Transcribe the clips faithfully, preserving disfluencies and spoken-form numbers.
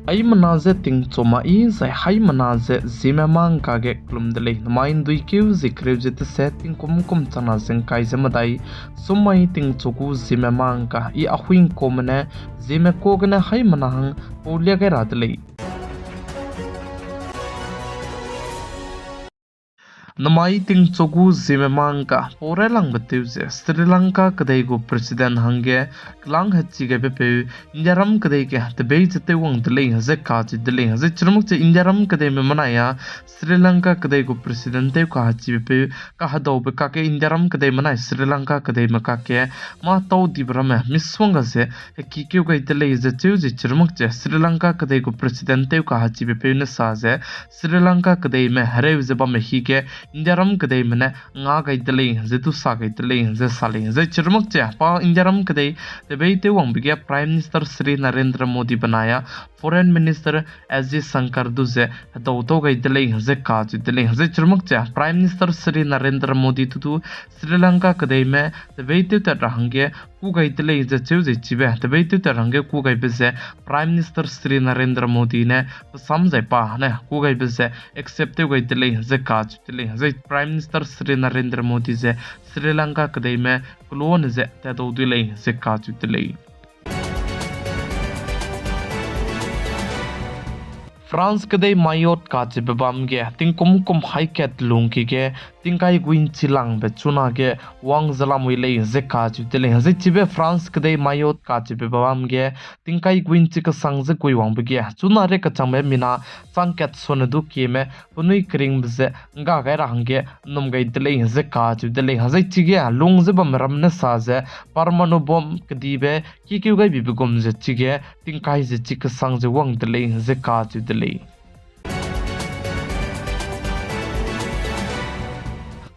Haimena ze tingchu ma i zai haimena ze Zeme mangka ge kelum de lei. Namai nduikeu ze kereu ze tese tingkum kum changna ze ngkai ze medai, sum mai tingchu gu Zeme mangka i ahui ngkaume ne Zeme ka gene haimena hang paulia gai ra de lei. Namai tingchu gu Zeme mangka pau railangbe tew ze Sri Lanka kedei gu President hangge kelang hechi gaibe peu Indiaram kedei ge tebei ze tew wang de lei ze kacheu de lei. Zai chirumak ze Indiaram kedeime menai a Sri Lanka kedei gu President tew kahechibe peu kahedaube kakge Indiaram kedeime nai Sri Lanka kedeime kakge mâ tau dibe ramme misongga ze hekikeu gai de lei ze cheu ze chirumak ze Sri Lanka kedei gu President tew kahechibe peu ne sa ze Sri Lanka kedeime hereu ze bamme hi ge Indiaram kedeime ne nga gai de lei ze du sa gai de lei ze sa lei. Zai chirumak ze pa Indiaram kedei tebei tew wangbe ge Prime Minister Shri Narendra Modi benai a Foreign Minister S Jaishankar du ze hedau tau gai de lei ze kacheu de lei. Zai chirumak ze Prime Minister Shri Narendra Modi tu du Sri Lanka kedeime tebei tew tat ra hangge kû gai de lei ze cheu ze chibe tebei tew tat ra hangge kû gaibe ze Prime Minister Shri Narendra Modi ne pesam zai pa ne kû gaibe ze accept tew gai de lei ze kacheu de lei. Zai Prime Minister Shri Narendra Modi ze Sri Lanka kedeime kelone ze tatdau dui lei ze kacheu de lei. France kedei Mayotte kacheube bam ge tingkum kum haî kat lungki ge tingkai guinchi langbe chunage wang ze lamui lei ze kacheu de lei. Zai chibe France kedei Mayotte kacheube bam ge tingkai guinchi kesang ze gui wangbe ge chuna re kechangbe mina chang kat sone du kieme penui keringbe ze ngga gai ra hangge nnum gai de lei ze kacheu de lei. Zai chige lung ze bamme ramme ne sa ze परमाणु bomb kedibe kikeu gaibibe gum ze chige tingkai ze chi kesang ze wang de lei ze kacheu de lei.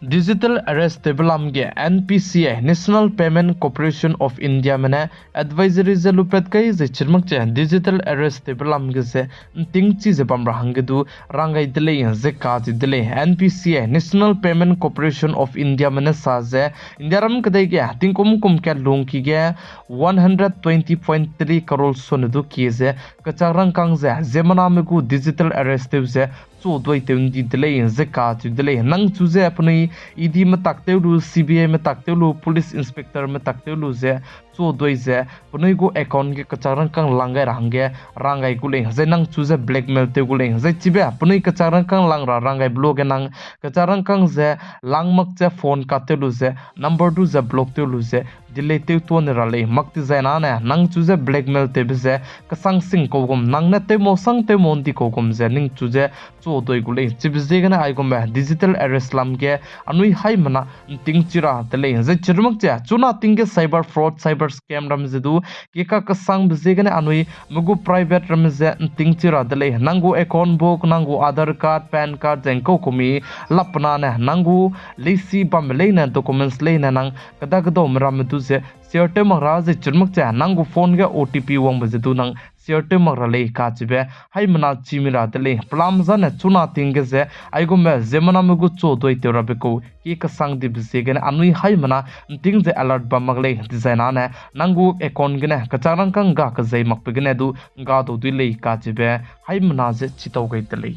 Digital arrest tewbe lam ge N P C I, National Payment Corporation of Indiame ne advisory ze lupat kai ze chirumak ze digital arrest tewbe lam ge ze ntingchi ze bam ra hangge du rang gai de lei ze kacheu de lei. N P C I, National Payment Corporation of Indiame ne sa ze Indiaram kedei ge tingkum kum kat lungki ge one hundred twenty point three crore sone du kie ze kechak rangkâng ze ziemmename gu digital arrest tew ze chu duai tew ndi de lei ze kacheu de lei. Nang chu ze penui E D metak tew lu, C B I metak tew lu, police inspector metak tew lu ze chu duai ze penui gu account ge kechak rangkâng lang gai ra hangge rang gai gu lei. Zai nang chu ze blackmail tew gu lei. Zai chibe penui kechak rangkâng lang ra rang gaibe luage nang kechak rangkâng ze lang mak ze phone cut tew lu ze number du ze block tew lu ze delete tew tuâ ne ra lei. Mak ti zai nane nang chu ze blackmail tewbe ze kesang sing kau gum, nang ne tew mau sang tew mau ndi kau gum ze ning chu ze chu duai gu lei. Chibe ziegene aigumbe digital arrest lam ge anui haimena ntingchi ra de lei. Zai chirumak ze chuna ting ge cyber fraud, cyber scam ramme ze du keka kesangbe ziegene anui me gu private ramme ze ntingchi ra de lei. Nang gu account book, nang gu Aadhaar card, PAN card ze ngkau kumi lapena ne nang gu leisi bamme leine documents leine nang keda kedaume ramme du ze share tew mak ra zai chirumak ze nang gu phone ge O T P wangbe ze du nang share tew mak ra lei kachibe haimena chimi ra de lei. Pelam zane chuna ting ge ze aigumbe ziemmename gu chu duai tew rabe kau ki kesang dibe ziegene anui haimena nting ze alert bam mak lei. Dizai nane nang gu account gene kechak rangkâng ga kezei makbe gene du ngga dau dui lei kachibe haimena ze chitau gai de lei.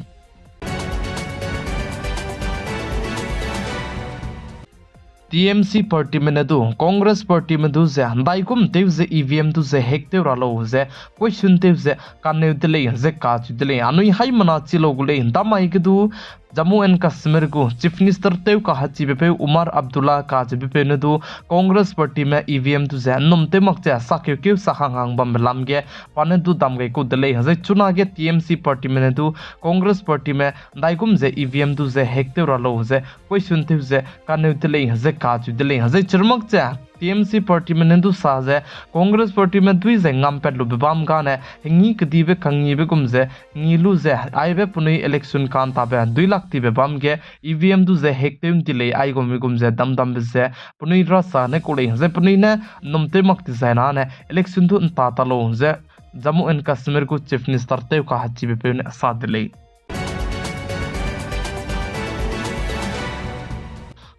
T M C partyme ne du Congress partyme du ze ndaigum tew ze E V M du ze hack tew ra lau ze question tew ze kaneu de lei ze kacheu de lei. Anui haimena chi lau gu lei. Ndamai ge du Jammu and Kashmir gu Chief Minister tew kahechibe peu Umar Abdullah kacheube peu ne du Congress partyme E V M du ze nnum tew mak ze sakeukeu sahanghang bambe lam ge pa ne du dam gai kau de lei. Zai chunage T M C partyme ne du Congress partyme ndaigum ze E V M du ze hack tew ra lau ze question tew ze kaneu de lei ze kacheu de lei. Zai chirumak ze T M C partyme ne du sa ze Congress partyme dui ze ngampat lube bam gane hengi kedibe kangibe gum ze ngi lu ze aibe penui election kantabe dui lak tibe bam ge E V M du ze hack tew ndi lei aigumbe gum ze damdambe ze penui rasa ne kau lei. Zai penui ne nnum tew mak dizai nane election du nta ta lau ze Jammu and Kashmir gu Chief Minister tew kahechibe peu ne sa de lei.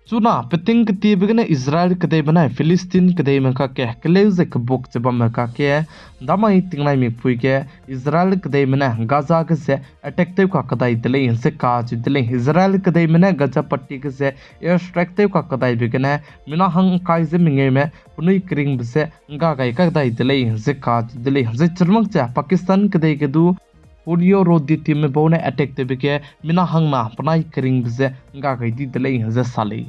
Chuna peting ketiebe gene Israel kedeime ne Philistine kedeime kakge keleu ze kebuk che bamme kakge, ndamai tingnaimikpui ge Israel kedeime ne Gaza ge ze attack tew kakedai de lei ze kacheu de lei. Israel kedeime ne Gaza Patti ge ze airstrike tew kakedaibe gene mina hang ngkai ze mengeume penui keringbe ze ngga gai kadai de lei ze kacheu de lei. Zai chirmak ze Pakistan kedei ge du Polio Road di teamme bau ne attack tewbe ge mina hangna penai keringbe ze ngga gai di de lei ze sa lei.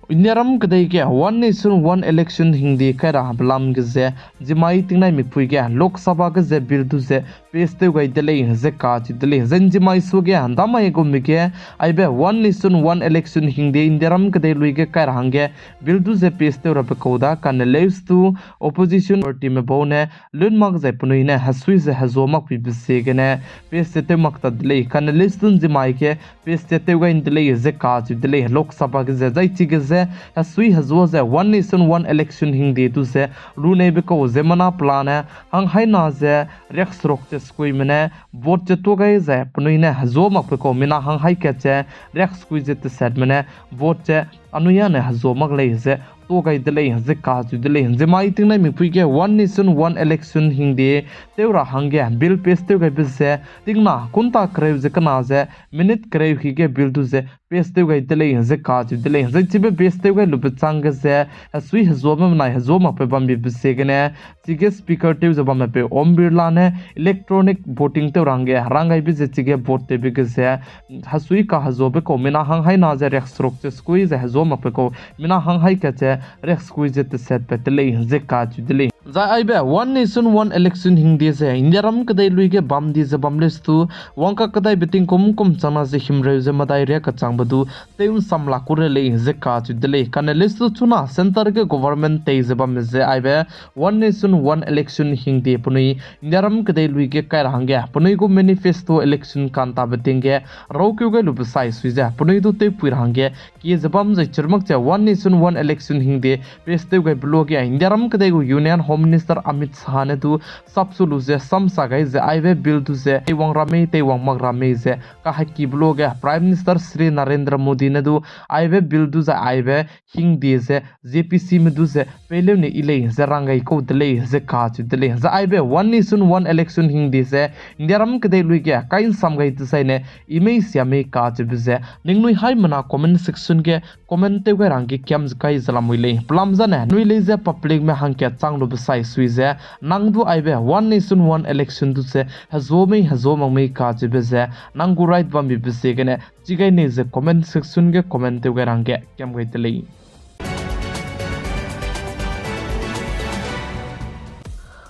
Indiaram kedei ge One Nation One Election hingde kai ra belam ge ze, nzimai tingnaimikpui ge Lok Sabha ge ze bill du ze pass tew gai de lei ze kacheu de lei. Zai nzimai suage ndamai gumbe ge aibe One Nation One Election hingde Indiaram kedei lui ge kai ra hangge bill du ze pass tew rabe kau da kane leuse du opposition partyme bau ne lun mak zai penui ne hesui ze hezuâ makpibe ziegene pass ze tew mak ta de lei. Kane leuse du nzimai ge pass ze tew gai de lei ze kacheu de lei. Lok Sabha ge ze zai chige ze hesui hezuâ ze One Nation One Election hingde du ze runeibe kau ziemmena pelane hanghaina ze riakseruk ze sekuime ne vote ze tuâ gai ze penui ne hezuâ makbe kau mina hanghai kat ze riaksekui ze tesetme ne vote ze anui â ne hezuâ mak lei ze tuâ gai de lei ze kacheu de lei. Nzimai tingnaimikpui ge One Nation One Election hingde tew ra hangge bill pass tew gaibe ze tingna kunta kereu ze kena ze minute kereu hi ge bill du ze pass tew gai de lei ze kacheu de lei. Zai chibe pass tew gai lube chang ge ze hesui hezuâbe menai hezuâ makbe bambibe ziegene chige speaker tew ze bamme peu Om Birla ne electronic voting tew ra hangge rang gaibe ze chige vote tewbe ge ze hesui kahezuâbe kau mina hanghaina ze riakseruk ze sekui ze hezuâ makbe kau mina hanghai kat ze riaksekui ze tesetbe de lei ze kacheu de lei. Zai aibe One Nation One Election hingde ze Indiaram kedei lui ge bam di ze bam leuse du wang kakedaibe tingkum kum changna ze himreu ze medai riak kachangbe du tew nsam la ku re lei ze kacheu de lei. Kane leuse du chuna centre ge government tei ze bamme ze aibe One Nation One Election hingde penui Indiaram kedei lui ge kai ra hangge penui gu manifesto election kantabe ting ge raukeu gai lube sai sui ze penui du tewpui ra hangge kie ze bam zai chirmak ze One Nation One Election hingde pass tew gaibe luage Indiaram kedei gu Union Home Minister Amit Shah ne du sapsu lu ze samsa gai ze aibe bill du ze teiwang ra mei teiwang mak ra mei ze kahekibe luage Prime Minister Shri Narendra Modi ne du aibe bill du ze aibe hingde ze Z P Cme du ze peileu ne yi lei ze rang gai kau de lei ze kacheu de lei. Zai aibe One Nation One Election hingde ze Indiaram kedei lui ge kai nsam gai dezaine i mei sia mei kacheube ze ningnui haimena comment section ge comment tew gai ra hangge kiam ze kai ze lamui lei. Pelam zane nui lei ze publicme hangkat chang lube sai sui ze nang du aibe One Nation One Election du ze hezuâ mei hezuâ mak mei kacheube ze nang gu right bambibe ziegene chi gai nei ze comment section ge comment tew gai ra hangge kiam gai de lei.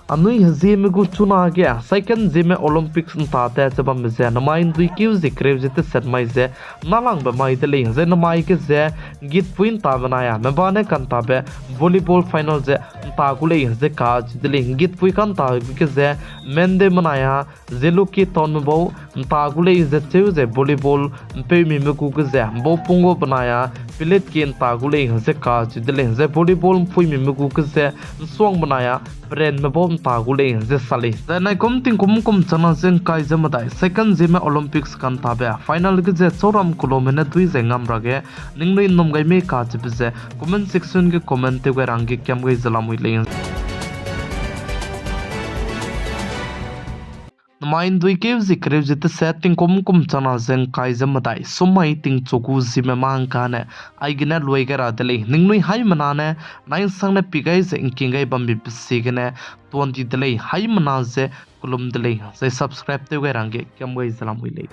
Anui hezieme gu chuna ge second Zeme Olympics nta tat ze bambe ze namai nduikeu ze kereu ze teset mai ze nalangbe mai de lei. Zai namai ge ze nggitpui nta benai a meba ne kantabe volleyball final ze nta gu lei ze kacheu de lei. Nggitpui kantabe ge ze Mende benai a Zeluki Townme bau nta gu lei ze cheu ze volleyball mpeumime gu ge ze Baupunggo benai a Piletki nta gu lei ze kacheu de lei. Zai volleyball mpuimime gu ge ze Nsuang benai a Perenme bau nta gu lei ze sa lei. Zai naikum tingkum kum changna ze ngkai ze medai second Zeme Olympics kantabe final ge ze chauram kelomme ne dui ze ngam ra ge ningnui nnum gai mei kacheube ze comment section ge comment tew gai ra hangge kiam gai ze lamui lei. Namai nduikeu ze kereu ze teset tingkum kum changna ze ngkai ze medai summai tingchu gu Zeme mâ ngkane aigene luai gai ra de lei. Ningnui haimena ne nainsang ne pi gai ze ngking gai bambibe ziegene tuan di de lei. Haimena ze kelum de lei. Zai subscribe tew gai ra hangge kiam gai ze lamui lei.